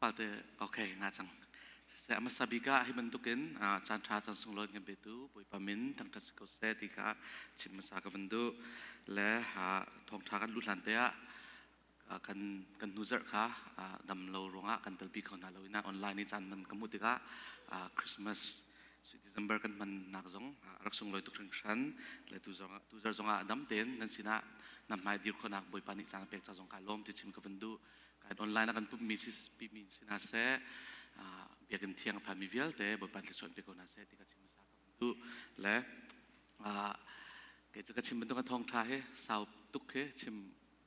Tlawmpal te okay nga cang. Siseh a hmasa bik ah hi bantukin caan ṭha caan sunglawi kan petu Bawipa min thangṭhat si ko seh ti kha chim hmasa ka van duh. Le thawngṭha kan luh hlan te ah kan kan hnu zarh kha dam lo ruangah kan telpi kho hna lo ina online i caan man ka hmuh tikah Christmas Sweet December kan hmannak zong rak sunglawi tuk hringhran le tu zong tu zarh zongah dam tein nan sinah nan hmai dir khawhnak Bawipa nih caan a pek ca zong ka lawm ti chim ka van duh. Kan online a kan pumhmi si pimi si hna seh biakinn thiang a phanmi vialte Bawipa thluachuah pe ko hna seh ti ka chim hmasa ka van duh le kei cu ka chim bantuk a thawngṭha hi sau tuk hi chim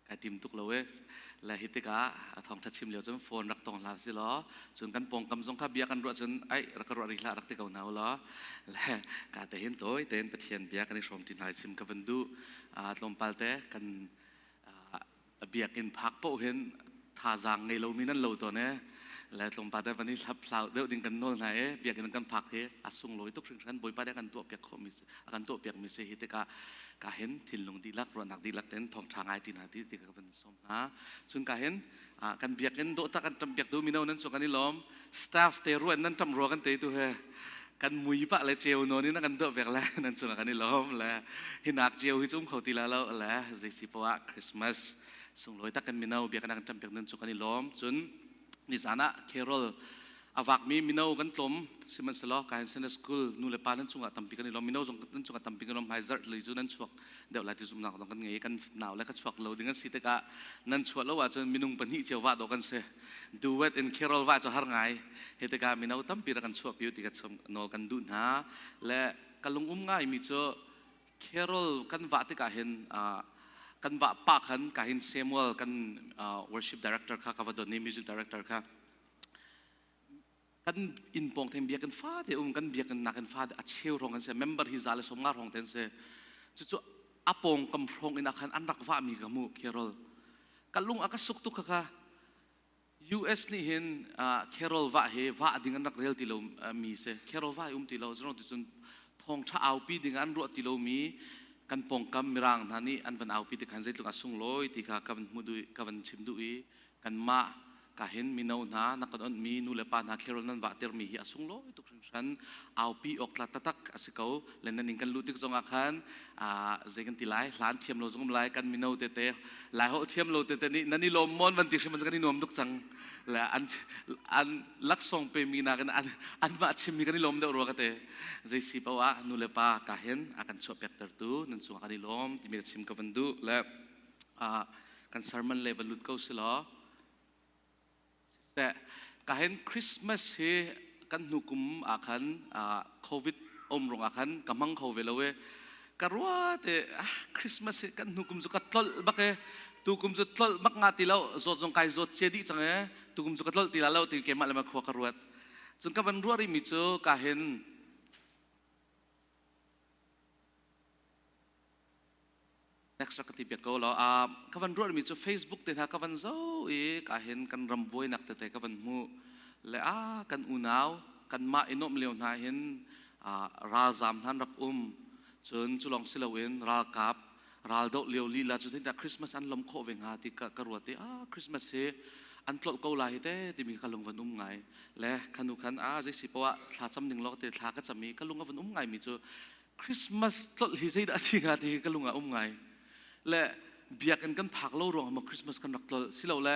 kai tim tuk lo e le hi tikah a thawngṭha chim lio cun phone rak tong hlah si law cun kan pawngkam zong kha bia kan ruah cun ai rak ka ruah rih hlah rak ti ko hna u law le ka te hin tawi tein Pathian bia kan i hrawm ṭi hna chim ka van duh tlawmpal te kan a biakinn phak paoh hin thazaang ngei lomi nan lo tawn e le tlawmpal te van i hlap hlau deuh ding kan nawl hna e biakinn kan phak hi a sunglawi tuk hringhran Bawipa nih a kan tuah piak khawh mi a kan tuah piak mi si hi tikah ka hin thinlung dihlak ruahnak dihlak ten thawngtha ngai ti hna ti ti ka van sawm hna cun ka hin kan biakinn dawh tak kan tam piak du mino nan cu kan i lawm staff te ruan nan tam rua kan te tu he kan mui pa le ceu non in kan dawh vek le nan cungah kan i lawm le hinak ceu hi cu um kho ti la lo le zei si poah Christmas sunglawi tak kan mino biaknak kan ṭampiak nan cung kan i lawm cun nizan ah carol a vakmi mino kan tlawm sihmanhsehlaw kain Sunday school nu le pa nan cungah tampi kan i lawm mino zong nan cungah tampi kan lawm hmai zarh lei cu nan chuak deuh lai ti zumhnak zong kan ngei kan nau le ka chuak lo ding an si tikah nan chuah lo ahcun minung pahnih cio vah dawh kan si duet in carol vah cu har ngai hi tikah mino tampi rak kan chuah pi ti ka nawl kan duh hna le ka lung um ngai mi cu carol kan vah tikah hin kan vah pa khan ka hin Samuel kan worship director kha ka va don i music director kha kan inn pawng theng biakinn fate um kan biakinn nakin fate a cheu hrawng an si member hi za le som nga hrawng te an si cucu a pawng kam hrawng in ah khan an rak vahmi ka hmuh carol ka lung a ka suk tuk kha US nih hin carol vah hi vah ding an rak rel ti lo mi si carol vah hi um ti lo zong ti cun thawngtha aupi ding an ruah ti lo mi kan pawngkam mirang hna nih an van aupi ti khan zeitluk a sunglawi ti kha ka van hmu duh ka van chim duh i kanmah ka hin mino hna na kan onhmi nu le pa hna carol nan vah termi hi a sunglawi tuk hringhran aupi awk tla taktak a si ko le nan in kan luh tik zongah khan zei kan ti lai hlan thiam lo zong um lai kan mino tete lai holh thiam lo tete nih nan i lawm mon van ti hrim kan i nuam tuk cang le an an laksawng pe mi nakin an anmah chimmi kan i lawm deuh rua ka te zei si paoh ah nu le pa ka hin a kan chuah pek tertu nan cungah kan i lawm timi ka chim ka van duh le kan sermon le va lut ko si law siseh ka hin Christmas hi kan hnu kum ah khan COVID om rung ah khan ka hmang kho ve lo e ka rua te Christmas hi kan hnu kum cu ka tlolh bak e tu kum cu tlolh bak nga ti lo zawt zong kai zawt che dih cang e tu kum cu ka tlolh ti la lo ti keimah le ma khua ka ruat cun ka van ruah rih mi cu ka hin Next rak ka ti piak ko law. Ka van ruahmi cu Facebook te hna ka van zoh i ka hin kan ram buainak tete ka van hmuh. Le a kan unau kanmah i nuamh lio hna hin ralzaam hna an rak um. Cun cu lawng si loin ralkap raldoh lio lila cu zeitindah Christmas an lawm khawh ve hnga ti ka ruat i Christmas hi an tlolh ko lai hi te timi ka lung van um ngai. Le khanu khan a zei si poah thla cam ding lawng te thla ka cam i ka lung a van um ngai mi cu Christmas tlolh hi zeidah a si hnga ti hi ka lung ah um ngai. Le biakinn kan phak lo ruangah maw Christmas kan rak tlolh silole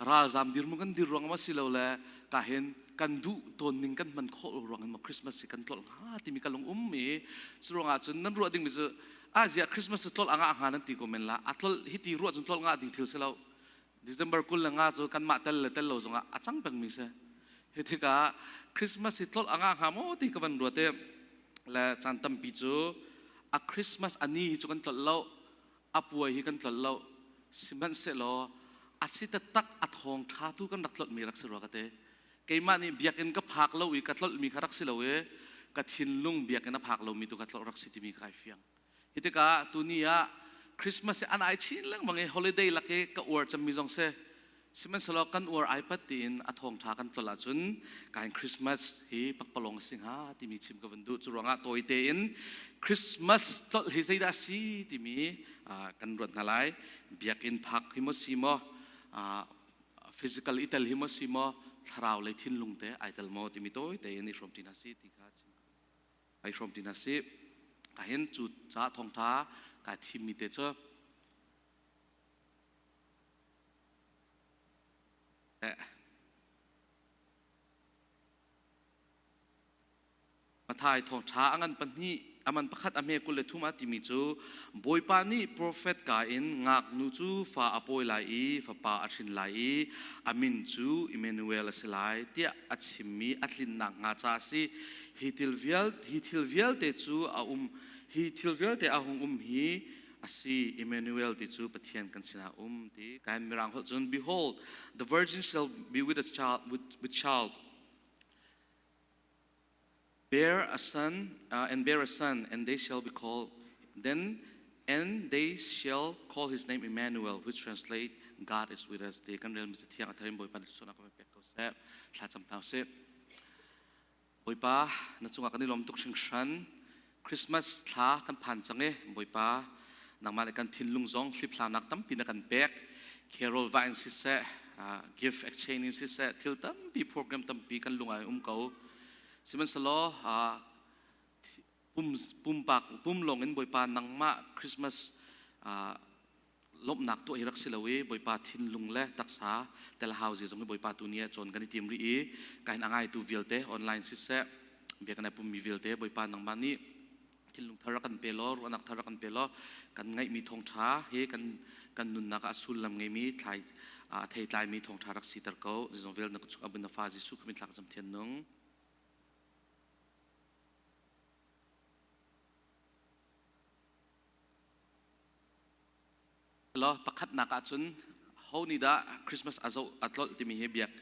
ralzam dirhmun kan dir ruangah maw silole ka hin kan duh tawn ning kan hman khawh lo ruangin maw Christmas hi kan tlolh hnga timi ka lung um i cu ruangah cun nan ruah dingmi cu a ziah Christmas cu tlolh a ngah hnga nan ti ko men la a tlolh hi ti ruah cun tlolh ngah ding thil si lo December 25 cu kanmah tel le tel lo zongah a cang pengmi si. Hi tikah Christmas hi tlolh a ngah hnga maw ti ka van ruat i le caan tampi cu a Christmas a ni hi cu kan tlolh lo, a puai hi kan tlolh lo. Sihmanhsehlaw a si taktak a thawng ṭha tu kan rak tlolhmi rak si rua ka ti. Keimah nih biakinn ka phak lo i ka tlolhmi kha rak si lo i ka thinlung biakinn a phak lomi tu ka tlolh rak si timi kha kai fiang. Hi tikah tuni ah Christmas hi an ai chin lengmang i holiday lak i ka uar cemmi zong si. Sihmanhsehlaw kan uar iPad tiin a thawngṭha kan tlol ahcun kain Christmas hi pakpalawng a si hnga timi chim ka van duh. Cu ruangah tawi tein Christmas tlolh hi zeidah a si timi kan ruat hna lai. Biakinn phak hi maw si maw, physical i tel hi maw si maw, Thlarau lei thinlung te ai tel maw timi tawi tein i hrawm ṭi hna si ti kha chim ai hrawm ṭi hna si. Ka hin cu ca thawngṭha kai thimmi te cu Mathai thawngṭha a ngan pahnih a man pakhat a hme 23 ah timi cu Bawipa nih profet ka in ngaknu cu fa a pawi lai i fapa a hrin lai i a min cu Emmanuel a si lai tiah a chimmi a tlinnak hnga ca a si. Hi thil vialte, hi thil vialte cu a um hi thil vialte a hung um hi a si. Emmanuel ti cu Pathian kan sinah um ti. Kain Mirang holh cun behold the virgin shall be with a child with child bear a son and bear a son, and they shall be called then and they shall call his name Emmanuel, which translate God is with us. Ti kan rel mi thiang a tharim Bawipa na sunak kan pek ko seh. Thla cam tau seh. Bawipa na cungah kan i lawm tuk hringhran. Christmas thla kan phan cang e Bawipa nangmah le kan thinlung zong hliphlaunak tampi na kan pek. Carol va in siseh, gift exchange in siseh, thil tampi program tampi kan lung ah um ko. Sihmanhsehlaw pum pumpak pum lawng in Bawipa nangmah Christmas lawmhnak tuah hi rak si lo i Bawipa thinlung le taksa tel hau zi zong hi Bawipa tu ni ah cawn kan i tim rih i kain a ngaitu vialte online siseh biakinn pummi vialte Bawipa nangmah nih thinlung thar kan pe law ruahnak thar kan pe law kan ngaihmi thawngṭha hi kan kan nunnak ah sullam ngeimi thlai a theitlaimi thawngṭha rak siter ko zizong vial na chung abun na fa Jesuh Khrist thlak zam thian nung. Law pakhatnak ahcun ho nih dah Christmas a zoh a tlolh timi hi biak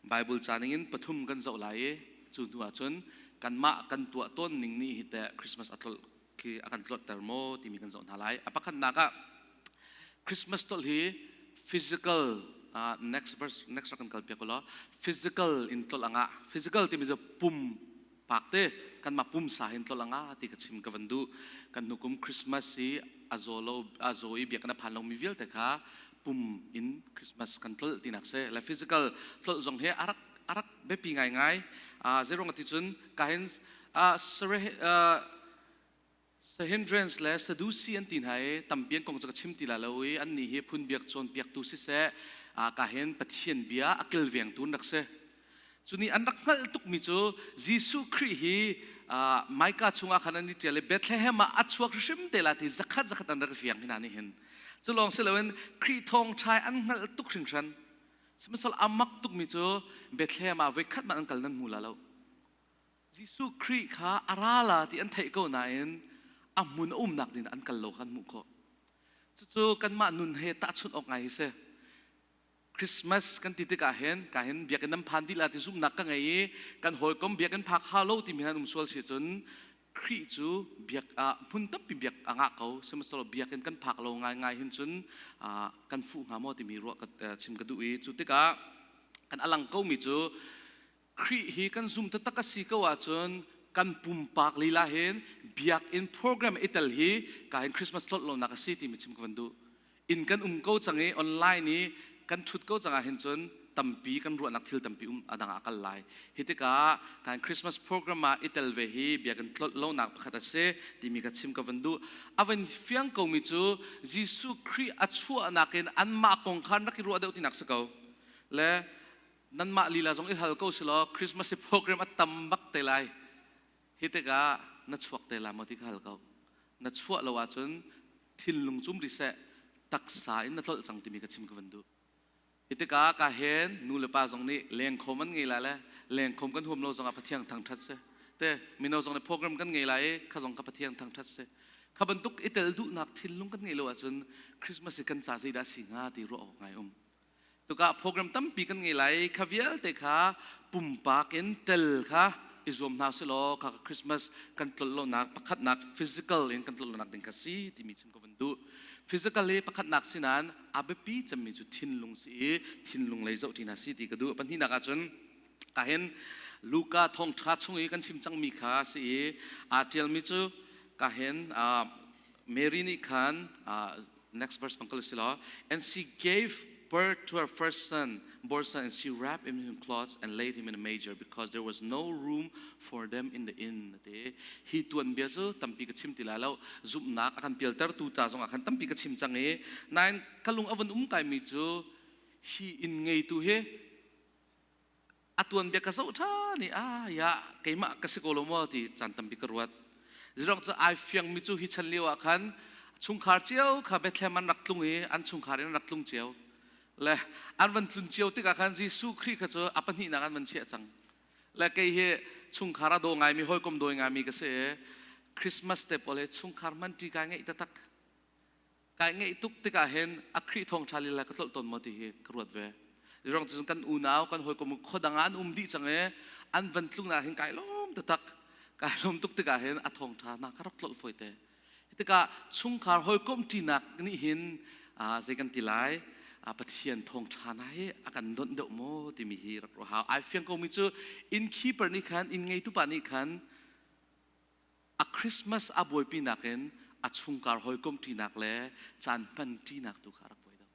Bible ca ningin pathum kan zoh lai i cu hnu ahcun kanmah kan tuah tawn ning nih hi teh Christmas a tlolh khi a kan tlolhter maw timi kan zoh hna lai. A pakhatnak ah Christmas tlolh hi physical next verse next rak kan kal piak law physical in tlolh anga physical timi cu pum pak te kanmah pumsa hin tlol anga ti ka chim ka van duh. Kan nukum Christmas i a zaw lo a zaw i biakinn a phan lomi vialte kha pum in Christmas kan tlol tinak se le physical tlol zong hi arak arak biapi ngai ngai. Zeirong ati cun ka hin Sanhedrins le Sadusi an ti hna i tampi an kong cu ka chim ti lai lo i annih hi phunbiak cawnpiaktu siseh ka hin Pathian bia a kilvengtu an rak si. Cu nih an rak hngalh tukmi cu Jesuh Khrih hi Micah chungah khan an i ṭial i Bethlehem ah a chuak hrim te lai ti zakhat zakhat an rak i fiang hi hna nih hin. Cu lawng si loin Khrih thawngṭha an hngalh tuk hringhran. Sihmanhsehlaw a mak tukmi cu Bethlehem ah voikhat hmanh an kal nan hmu la lo. Jesuh Khrih kha a ra la ti an theih ko nain a hmun a umnak ding an kal lo kha an hmuh khawh. Cucu kanmah nun he tahchunh awk ngai hi si. Christmas kan ti tikah hin ka hin biakinn nan phan dih la ti zumhnak ka ngei i kan hawikom biakinn phak ha lo timi han um sual si cun Khrih cu biak ah hmun tampi biak a ngah ko sihmanhsehlaw biakinn kan phak lo ngai ngai hin cun kan fuh hnga maw timi ruah ka chim ka duh i cu tikah kan alang ko mi cu Khrih hi kan zum taktak a si ko ahcun kan pumpak lila hin biakinn program i tel hi ka hin Christmas tlolh lonak a si timi chim ka van duh. Inn kan um ko cang i online i kan ṭhut ko cang ah hin cun tampi kan ruahnak thil tampi um a dang ah kal lai. Hi tikah kan Christmas program ah i tel ve hi biakinn tlolh lonak pakhat a si timi ka chim ka van duh. A van fiang komi cu Jesuh Khrih a chuahnak in anmah kong khan rak i ruah deuh tinak si ko. Le nanmah lila zong i hal ko si law Christmas i program a tam bak te lai. Hi tikah na chuak te la maw ti ka hal ko. Na chuah lo ahcun thinlung cum ri seh taksa in na tlolh cang timi ka chim ka van duh. Hi tikah ka hen nu le pa zong nih lengkhawm an ngei lai le lengkhawm kan huam lo zongah Pathian thangṭhat si. Te mino zong nih program kan ngei lai i kha zong ka Pathian thangṭhat si. Kha bantuk i tel duhnak thinlung kan ngei lo ahcun Christmas hi kan ca zeidah si hnga ti ruah awk ngai um. Tukah program tampi kan ngei lai. Kha vialte kha pumpak in tel kha i zuam hna selaw kha Christmas kan tlolh lonak pakhatnak physical in kan tlolh lonak ding kha si timi chim ka van duh. Physical hi pakhatnak si nain a biapi cemmi cu thinlung si i thinlung lei zoh ṭi hna si ti ka duh. Pahnihnak ahcun kahin Luka thawngṭha chung i kan chim cangmi kha si i aa ṭialmi cu kahin Mary nih khan next verse bang kal si law and she gave. birth to her first son, born son, and she wrapped him in cloths and laid him in a manger because there was no room for them in the inn. Te hi tuan bia cu tampi ka chim ti lai lo. Zumhnak a kan pialtertu ca zong ah khan tampi ka chim cang i nain ka lung a vun um kai mi cu hi inn ngeitu hi a tuan bia ka zoh ṭhan i ah ya keimah ka si ko lo maw ti caan tampi ka ruat. Zirong cu ai fiang mi cu hi chan lio ah khan chungkhar cio kha Bethlehem an rak tlung i an chungkhar in an rak tlung cio. Le an van tlun cio tikah khan Jesuh Khrih kha cu a pahnihnak an van chiah cang. Le kei hi chungkhar a daw ngaimi hawikom dawi ngaimi ka si i Christmas te pawl hi chungkhar hman ṭi kai ngeih taktak. Kai ngeih tuk tikah hin a Khrih thawngṭha lila ka tlolh tawn maw ti hi ka ruat ve. Zirong cun kan unau kan hawikom khuadang ah an um dih cang i an van tlungnak hin kai lawm taktak. Kai lawm tuk tikah hin a thawngṭha na ka rak tlolh fawi te. Tikah chungkhar hawikom ṭinak nih hin zei kan ti lai Pathian thawngṭha na hi a kan donh deuh maw timi hi rak ruah hau. Ai fiang komi cu innkeeper nih khan inn ngeitu pa nih khan a Christmas a buaipi nakin a chungkhar hawikom ṭinak le caan hman ṭinak tu kha a rak buai deuh.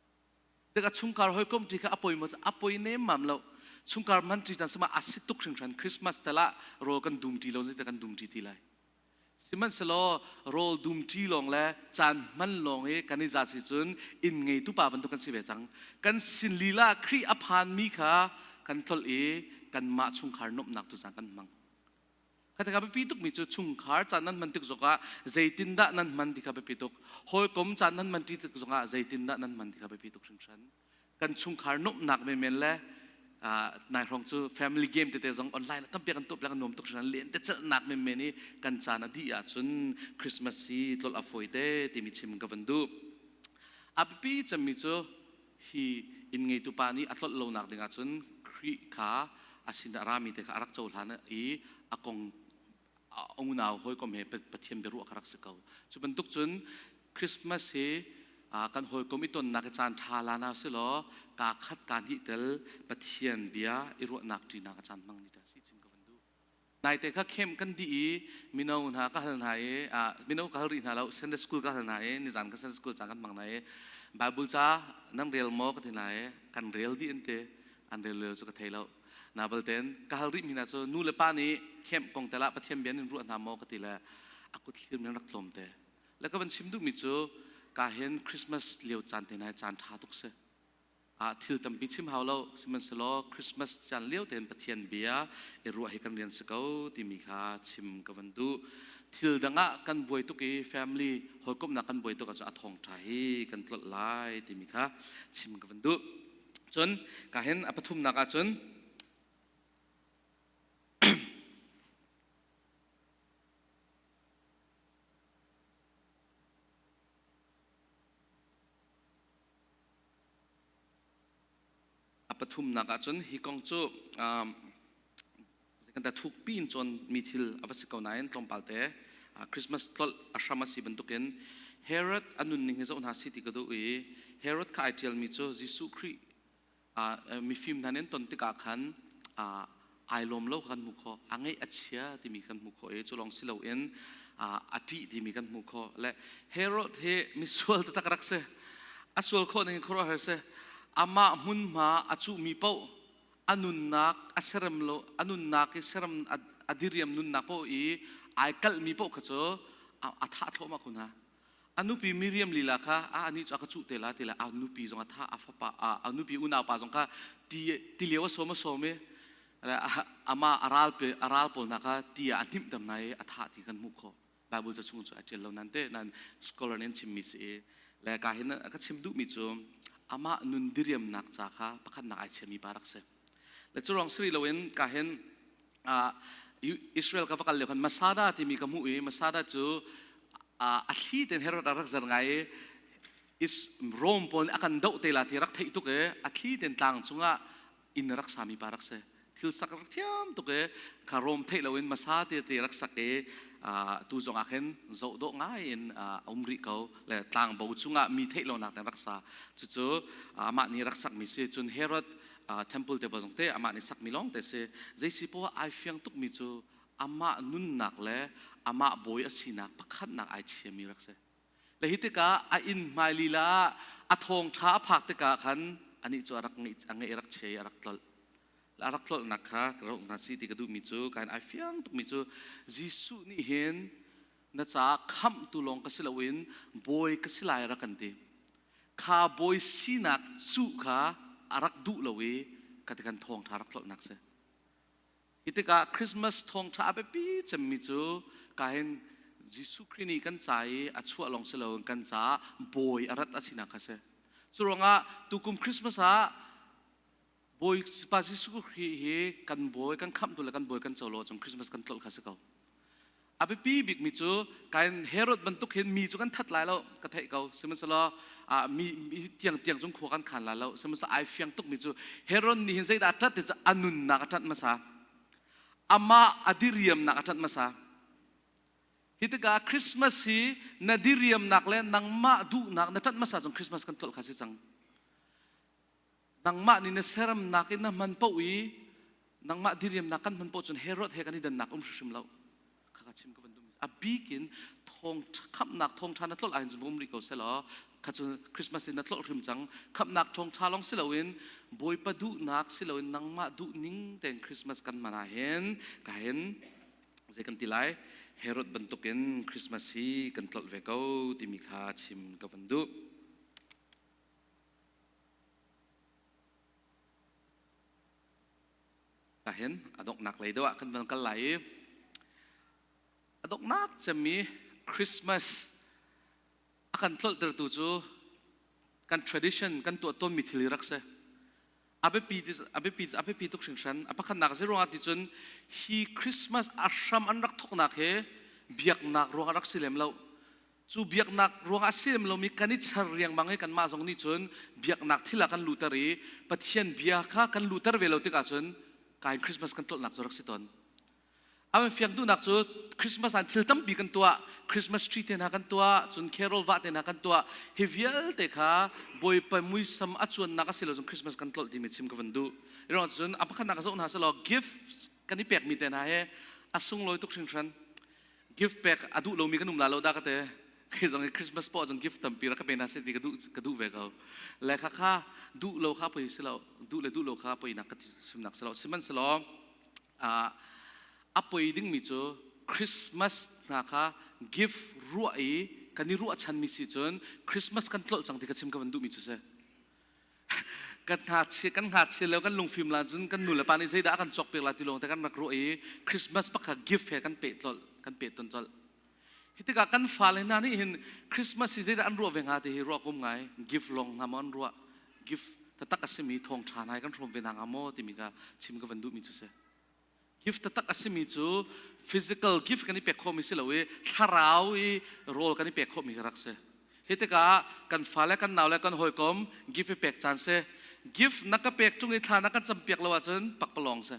Tikah chungkhar hawikom ṭi kha a poi maw a poi nemmam lo. Chungkhar hman ṭi caan sama a si tuk hringhran Christmas tal ah rawl kan dum ṭi lo zeitik kan dum ṭi ti lai. Sihmanhsehlaw rawl dum ṭi lawng le caan hman lawng i kan i za si cun inn ngeitu pa bantuk kan si ve cang. Kan sin lila Khrih a phanmi kha kan tlolh i kanmah chungkhar nuamhnak tu caan kan hmang. Kha biapi tukmi cu chungkhar caan nan hman tik zongah zeitindah nan hman ti kha biapi tuk. Hawikom caan nan hman ṭi tik zongah zeitindah nan hman ti kha biapi tuk hringhran. Kan chungkhar nuamhnak menmen le nai hrawng cu family game tete zong online ah tampi kan tuah piak nuam tuk hringhran. Lentecelhnak menmen i kan caan a dih ahcun Christmas hi tlolh a fawi te timi chim ka van duh. A biapi cemmi cu hi inn ngeitu pa nih a tlolh lonak ding ahcun Khrih kha a sin ah rami te kha a rak cohlan i a kong a unau hawikom he Pathian biaruah kha rak si ko. Cu bantuk cun Christmas hi kan hawikom i tonnak i caan ṭha la na si law kaa khat kaa hnih tel Pathian bia i ruahnak ṭinak a caan hmang ni ta si chim ka van duh. Naite kha camp kan dih i mino hna ka hal hna i mino ka hal rih hna lo Sunday school ka hal hna i nizan ka Sunday school ca kan hmang hna i Bible ca nan rel maw ka ti hna i kan rel dih an ti an rel rel cu ka thei lo na balten ka hal rih mi hna cu nu le pa nih camp kong tel ah Pathian bia in ruah hna maw ka ti le a kut thlir men rak tlawm te le ka van chim duhmi cu ka hin Christmas lio caan te hna caan ṭha tuk si Thil tampi chim hau lo, sihmanhsehlaw Christmas caan lio tein Pathian bia i ruah hi kan rian si ko timi kha chim ka van duh. Thil dang ah kan buai tuk i family hawikomhnak kan buai tuk ahcun a thawngṭha hi kan tlolh lai timi kha chim ka van duh. Cun ka hin a pathumnak ahcun A pathumnak ahcun hi kong cu kan ta thukpi in cawnmi thil a va si ko nain tlawmpal te Christmas tlolh a hram a si bantukin Herod a nunning hi zoh hna si ti ka duh i Herod kha ai ṭialmi cu Jesuh Khrih mifim hna nih an ton tikah khan ai lawm lo kan hmuh khawh a ngeih a chia timi kan hmuh khawh i cu lawng si loin a ṭih timi kan hmuh khawh le Herod hi misual taktak rak si a sual khawh ning khuaruahhar si amah hmunhma a cuhmi paoh a nunnak a serem lo a nunnak i serem a diriam nunnak paoh i ai kalhmi paoh kha cu a thah thluahmah ko hna A nupi Miriam lila kha a anih cu a ka cuh te la ti le a nupi zong a thah a fapa a nupi unau pa zong kha ti ti lio a sawm a sawm i amah a ral pe a ral pawl hna kha ti ah a hnimh tam hna i a thah ti kan hmuh khawh Bible ca chung cu a ṭial lo nan te nan scholar nih an chimmi si i le ka hin ka chim duhmi cu amah nun diriamnak ca kha pakhatnak ai chiami pa rak si le cu ruang siri loin ka hin Israel ka va kal lio khan Masada timi ka hmuh i Masada cu a thli ten Herod a rak zer ngai i is Rome pawl nih a kan doh te la ti rak theih tuk i a thli ten tlang cungah inn rak sami pa rak si thil sak rak thiam tuk i kha Rome theih loin Masa te te rak sak i tu zong ah khin zoh dawh ngai in a um rih ko le tlangbo cungah mi theih lonak ten rak sa cucu amah nih rak sakmi si cun Herod temple te zong te amah nih sakmi lawng te si zeisi poah ai fiang tukmi cu amah nunnak le amah bawi a sinak pakhatnak ai chiami rak si le hi tikah a inn hmai lila ah a thawngṭha a phak tikah khan Anih cu a rak ngeih a ngeih a rak chia i a rak tlolh. A rak tlolhnak kha ka roh hna si ti ka duhmi cu kain ai fiang tukmi cu Jesuh nih hin na caah khamhtu lawng ka si loin bawi ka si lai rak kan ti. Kha bawi sinak cuh kha a rak duh lo i ka ti kan thawngṭha rak tlolhnak si. Hi tikah Christmas thawngṭha a biapi cemmi cu kahin Jesuh Khrih nih kan ca i a chuah lawng si loin kan caah bawi a rat a sinak kha a si. Cu ruangah tukum Christmas ah Bawi Pa Jesuh Khrih hi kan bawi, kan khamhtu le kan bawi kan co lo ahcun Christmas kan tlolh kha a si ko. A biapi bikmi cu kain Herod bantuk hin mi cu kan that lai lo ka theih ko. Sihmanhsehlaw mi tiang tiang cung khua kan khan lai lo. Sihmanhsehlaw ai fiang tukmi cu Herod nih hin zeidah a ṭat ti cu a nunnak a ṭanh hmasa. Amah a diriamnak a ṭanh hmasa. Hi tikah Christmas hi na diriamnak le nangmah duhnak na ṭanh hmasa cun Christmas kan tlolh kha si cang. Nangmah nih na seremnak in na hman paoh i nangmah diriamnak kan hman paoh cun Herod he kan i dannak um hrimhrim lo. Khaka chim ka van duhmi a bikin thawng khamhnak thawngṭha na tlolh ahhin cun um rih ko selaw kha cun Christmas in na tlolh hrim cang. Khamhnak thawngṭha lawng si loin Bawipa duhnak si loin nangmah duhning tein Christmas kan hman ahhin ka hin zei kan ti lai Herod bantukin Christmas hi kan tlolh ve ko timi kha chim ka van duh. Hin a donghnak lei deuh ah kan van kal lai i a donghnak cemmi Christmas a kan tlolhtertu cu kan tradition kan tuah tawnmi thil hi rak si. A biapi a biapi a biapi tuk hringhran. A pakhatnak a si ruangah ti cun hi Christmas a hram an rak thawknak hi biaknak ruangah rak si lem lo. Cu biaknak ruangah a si lem lomi kan i char riangmang i kanmah zong nih cun biaknak thil ah kan luhter i Pathian bia kha kan luhter ve lo tikah cun kain Christmas kan tlolhnak cu rak si tawn. A fiang duhnak cu Christmas ah thil tampi kan tuah, Christmas tree te hna kan tuah, cun carol vah te hna kan tuah. Hi vialte kha Bawipa muisam a cuannak a si lo cun Christmas kan tlolh timi chim ka van duh. Ruang cun a pakhatnak zoh hna selaw gift kan i pekmi te hna he a sunglawi tuk hringhran. Gift pek a duh lomi kan um la lo dah ka te. Kei zong hi Christmas poah zong gift tampi rak ka pe hna seh ti ka duh ka duh ve ko. Le kha kha duh lo kha poi si lo, duh le duh lo kha poi nak ka ti chimnak si lo. Sihmanhsehlaw a poi dingmi cu Christmas hna kha gift ruah i kan i ruahchanmi si cun Christmas kan tlolh cang ti ka chim ka van duhmi cu si. Kan ngakchia kan ngakchia lio kan lungfim la cun kan nu le pa nih zeidah a kan cawk piak la ti lawng te kan rak ruah i Christmas pakhat gift he kan peh tlolh kan peh ton colh. Hi tikah kan fale hna nih hin Christmas hi zeidah an ruah ve hnga ti hi ruah kum ngai gift lawng hnga maw an ruah gift taktak a simi thawngṭha hna hi kan hrawm ve hna hnga maw timi kha chim ka van duhmi cu si. Gift taktak a simi cu physical gift kan i pek khawhmi si lo i thlarau i rawl kan i pek khawhmi ka rak si. Hi tikah kan fale kan nau le kan hawikom gift i pek caan si. Gift na ka pek ṭung i thla na kan campiak lo ahcun pakpalawng si.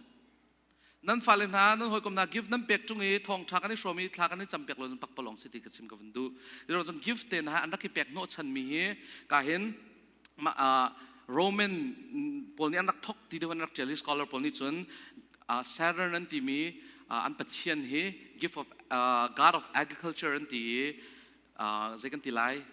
Nan fale hna nan hawikom hna gift nan pek ṭung i thawngṭha kan i hrawm i thla kan i campiak lo cun pakpalawng si ti ka chim ka van duh. Cun gift te hna an rak i pek hnawhchanmi hi ka hin Roman pawl nih an rak thok ti deuh an rak ṭial i scholar pawl nih cun Saturn an timi an pathian hi gift of god of agriculture an ti i zei kan ti lai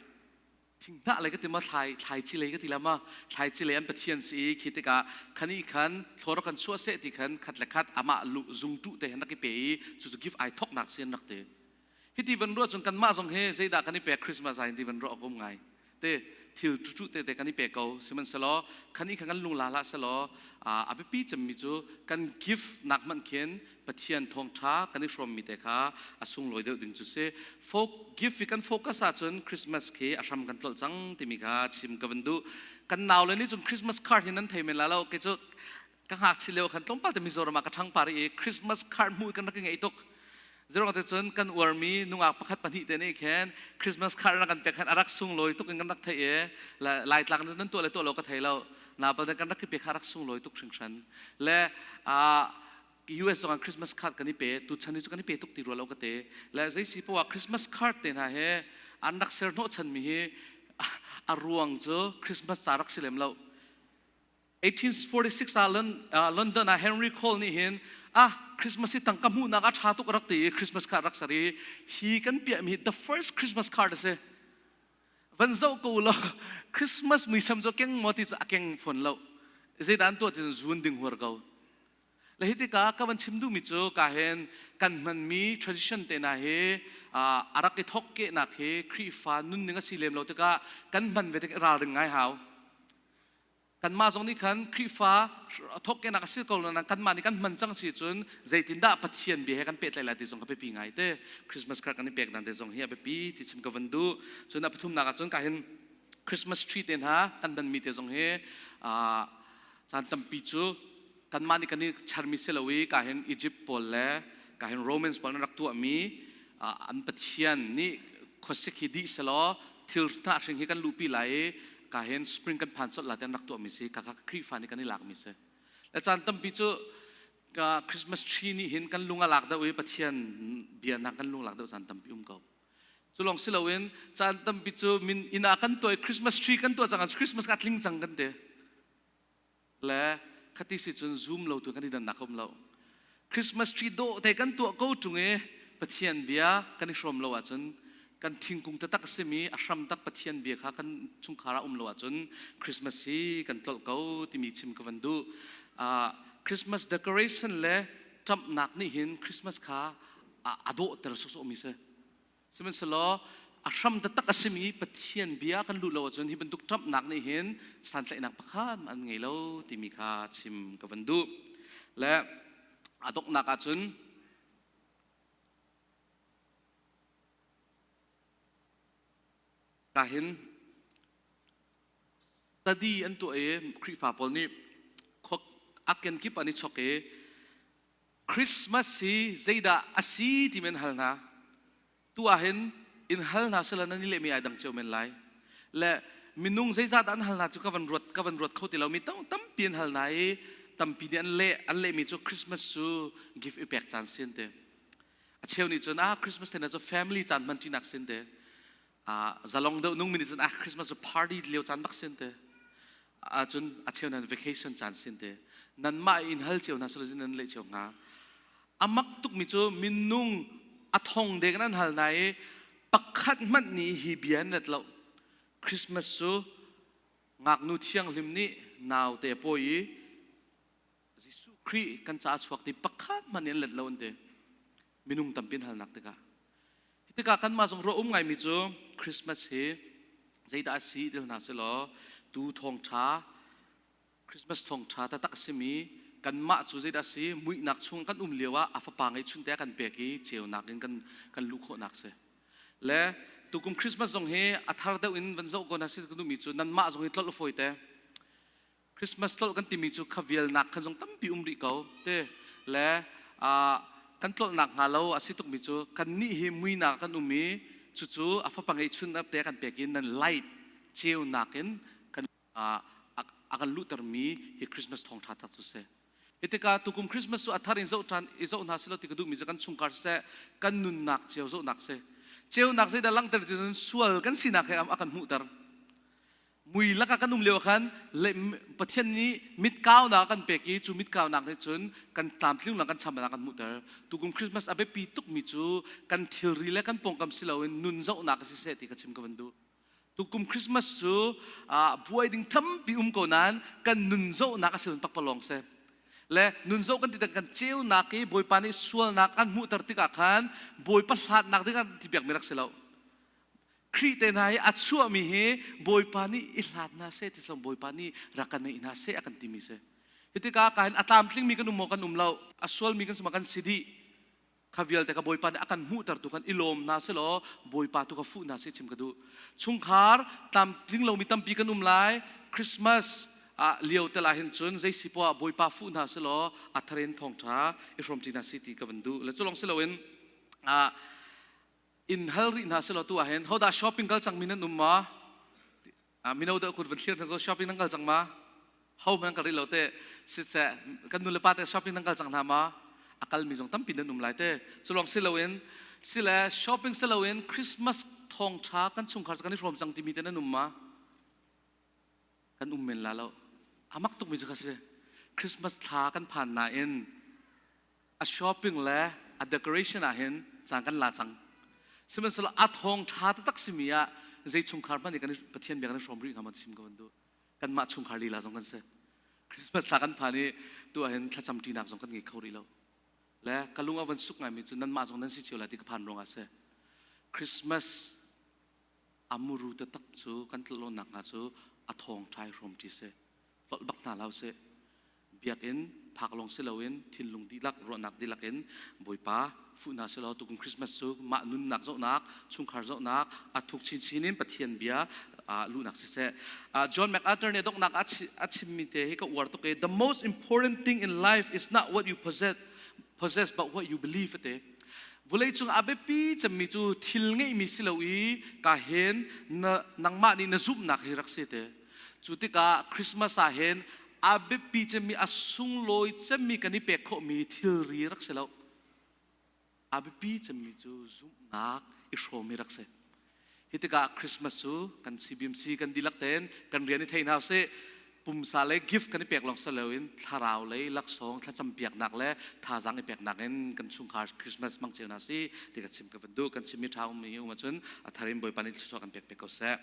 thinghnah lei ka ti ma thlai thlaici lei ka ti la ma thlaici lei an pathian si i khi tikah khani khan thlor kan chuah seh ti khan khat le khat amah zungtuh te han rak i pe i cu cu gift ai thoknak si an rak ti. Hiti van ruah cun kanmah zong hi zeidah kan i pek Christmas ah hin ti van ruah awk um ngai. Te thil cucu te te kan i pe ko. Sihmanhsehlaw khan i khan kan lung la hlah selaw a biapi cemmi cu kan gift nak hmanh khin Pathian thawngṭha kan i hrawmmi te kha a sunglawi deuh ding cu si. Folk gift hi kan focus ahcun Christmas khi a hram kan tlolh cang timi kha chim ka van duh. Kan nau le nih cun Christmas card hi nan thei men la lo. Kei cu ka ngakchia lio khan tlawmpal te Mizoram ah ka ṭhang par i Christmas card hmuh kan rak i ngeih tuk. Zerong te cun kan uarmi nungak pakhat pahnih te nih khin Christmas card rak kan pek khan a rak sunglawi tuk in kan rak theih i Laitlang nan tuah le tuah lo ka thei lo. Napal kan rak i pe kha rak sunglawi tuk hringhran. Le US zong ah Christmas card kan i pe tu chan hi cu kan i pe tuk ti rua lo ka te. Le zei si poah Christmas card te hna he an rak ser hnawh chanmi hi a ruang cu Christmas ca rak si lem lo. 1846 ah London ah Henry Cole nih hin ah Christmas hi tangka hmuhnak a ṭha tuk rak ti i Christmas card rak ser i hi kan piahmi the first Christmas card a si. Van zoh ko law Christmas muisam cu keng maw ti cu a keng fawn lo. Zeidah an tuah ti cun zun ding huar ko. Le hi tikah ka van chim duhmi cu ka hen kan hmanmi tradition te hna hi a rak i thok kehnak hi Khrihfa nunning a si lem lo tikah kan hman ve tik ralring ngai hau. Kanmah zong nih khan Khrihfa thawkkenak a si ko nain kanmah nih kan hman cang si cun zeitindah Pathian bia he kan pehtlaih lai ti zong ka biapi ngai te. Christmas card kan i pek dan te zong hi a biapi ti chim ka van duh. Cun a pathumnak ah cun ka hin Christmas tree te hna kan hmanmi te zong hi caan tampi cu kanmah nih kan i charmi si lo i ka hin Egypt pawl le ka hin Romans pawl an rak tuahmi an pathian nih khuasik hi dih selaw thil hnah hring hi kan luhpi lai i ka hin spring kan phan colh la te an rak tuahmi si ka ka Khrihfa nih kan i lakmi si le caan tampi cu Christmas tree nih hin kan lung a lak deuh i Pathian bia hna kan lung lak deuh caan tampi um ko cu lawng si loin caan tampi cu min inn ah kan tuah i Christmas tree kan tuah cang Christmas ka tling cang kan ti Le khati si cun zoom lo tu kan i dannak um lo. Christmas tree dawh te kan tuah ko ṭung i Pathian bia kan i hrawm lo ahcun kan thingkung taktak a simi a hram tak Pathian bia kha kan chungkhar ah um lo ahcun Christmas hi kan tlolh ko timi chim ka van duh. Christmas decoration le ṭamhnak nih hin Christmas kha a dawhter sawsawhmi si. Sihmanhsehlaw a hram taktak a simi Pathian bia kan luh lo ahcun hi bantuk ṭamhnak nih hin santlaihnak pakhat an ngei lo timi kha chim ka van duh. Le a donghnak ahcun ka hin study an tuah i Khrihfa pawl nih a kenkip an i chok i Christmas hi zeidah a si timi an hal hna. Tu ah hin in hal hna sila nan i lehmi ai dang cio men lai. Le minung zeizat an hal hna cu ka van ruat ka van ruat kho ti lo mi tampi an hal hna i tampi nih an leh an lehmi cu Christmas cu gift i pek caan sin te. A cheu nih cun ah Christmas te cu family caan hman ṭinak sin te. Ah zalong deuh nung mi nih cun ah Christmas cu party lio caan bak sin te. Ahcun a cheu nan vacation caan sin te nanmah in hal cio hna silo nan leh cio hnga a mak tukmi cu minung a thong deng nan hal hna i pakhat hmanh nih hi bia an let lo. Christmas cu ngaknu thianghlim nih naute pawi i Jesuh Khrih kan caah chuak ti pakhat hmanh nih an let lo an ti. Minung tampi an halnak tikah. Hi tikah kanmah zong ruah um ngaimi cu Christmas hi zeidah a si ti hna selaw tu thawngṭha Christmas thawngṭha taktak a simi kanmah cu zeidah a si muihnak chung kan um lio ah a fapa ngeihchun te a kan pek i ceunak in kan kan luh khawhnak si. Le tukum Christmas zong hi a thar deuh in van zoh ko hna si ka duhmi cu nanmah zong hi tlolh a fawi te. Christmas tlolh kan timi cu kha vialnak khan zong tampi um rih ko te le kan tlolhnak hnga lo a si tukmi cu kannih hi muinak kan um i cucu a fapa ngeihchun te kan pek i nan light ceunak in kan a kan luhtermi hi Christmas thawngṭha tak cu si. Hi tikah tukum Christmas cu a thar in zoh ṭhan i zoh hna silo ti ka duhmi cu kan chungkhar siseh kan nunnak cio zohnak si. Ceunak zeidah langhter ti cun sual kan sinak he a kan hmuhter. Mui lakah kan um lio khan Pathian nih mitkaunak a kan pek i cu mitkaunak nih cun kan tlamtlingnak kan chamnak kan hmuhter. Tukum Christmas a biapi tukmi cu kan thilri le kan pawngkam si loin nun zohnak a si seh ti ka chim ka van duh. Tukum Christmas cu buai ding tampi um ko nain kan nun zohnak a si pakpalawng si. Le nun zoh kan ti kan ceunak i Bawipa nih sualnak an hmuhter tikah khan Bawipa hlatnak ding ah ti piakmi rak si lo. Khrih te hna hi a chuahmi hi Bawipa nih i hlat hna seh ti song Bawipa nih rak kan neih hna seh a kan timi si. Hi tikah ka hin a tlamtlingmi kan um maw kan um lo, a sualmi kan si maw kan si dih. Kha vialte ka Bawipa nih a kan hmuhtertu kan i lawm hna selaw Bawipa tu ka fuh hna seh chim ka duh. Chungkhar tlamtling lomi tampi kan um lai. Christmas ah lio te lai hin cun zei si poah Bawipa fuh hna selaw a tharin thawngṭha i hrawmṭi hna si ti ka van duh. Le cu lawng si loin in hal rih hna selaw tu ah hin hodah shopping kal cangmi nan um ma? Mino deuh kut van thlir ko shopping nan kal cang ma? Ho hmanh kal rih lo te siseh kan nu le pa te shopping nan kal cang hna ma? A kalmi zong tampi nan um lai te. Cu lawng si loin sile shopping si loin Christmas thawngtha kan chungkhar kan i hrawm cang timi te nan um ma? Kan um men la lo. Amak tukmi cu kha si. Christmas thla kan phan nain a shopping le a decoration ah hin caan kan la cang. Sihmanhsehlaw a thawng ṭha taktak simi ah Zei chungkhar hmanh nih kan Pathian bia kan i hrawm rih hnga maw chim ka van duh. Kanmah chungkhar lila zong kan si. Christmas thla kan phan i tu ahhin thlacam ṭinak zong kan ngei kho rih lo. Le ka lung a van suk ngaimi cu nanmah zong nan si cio lai ti ka phan ruangah a si. Christmas a muru taktak cu kan tlawlnak hnga cu a thawng ṭha i hrawm ṭi si. Tlolh bak hna hlah usih. Biakinn phak lawng si loin thinlung dihlak ruahnak dihlak in Bawipa fuh hna selaw tukum Christmas cu mah nunnak zohnak, chungkhar zohnak, a thuk chinchin in Pathian bia luhnak siseh. John MacArthur nih donghnak a chimmi te hi ka uar tuk i the most important thing in life is not what you possess but what you believe ate. Vawleicung a biapi cemmi cu thil ngeihmi si lo i ka hen na nangmah nih na zumhnak hi rak si te. Cu tikah Christmas ah hin a biapi cemmi a sunglawi cemmi kan i pek khawhmi thilri rak si lo. A biapi cemmi cu zumhnak i hrawm hi rak si. Hi tikah Christmas cu kan CBMC kan dihlak tein kan rian i thei hna usih. Pumsa lei gift kan i pek lawng si loin thlarau lei laksawng thlacam piaknak le thazaang i peknak in kan chungkhar Christmas hmang cio hna si ti ka chim ka van duh. Kan chimmi ṭha ummi um ahcun a thar in Bawipa nih thluachuah kan pek pek ko seh.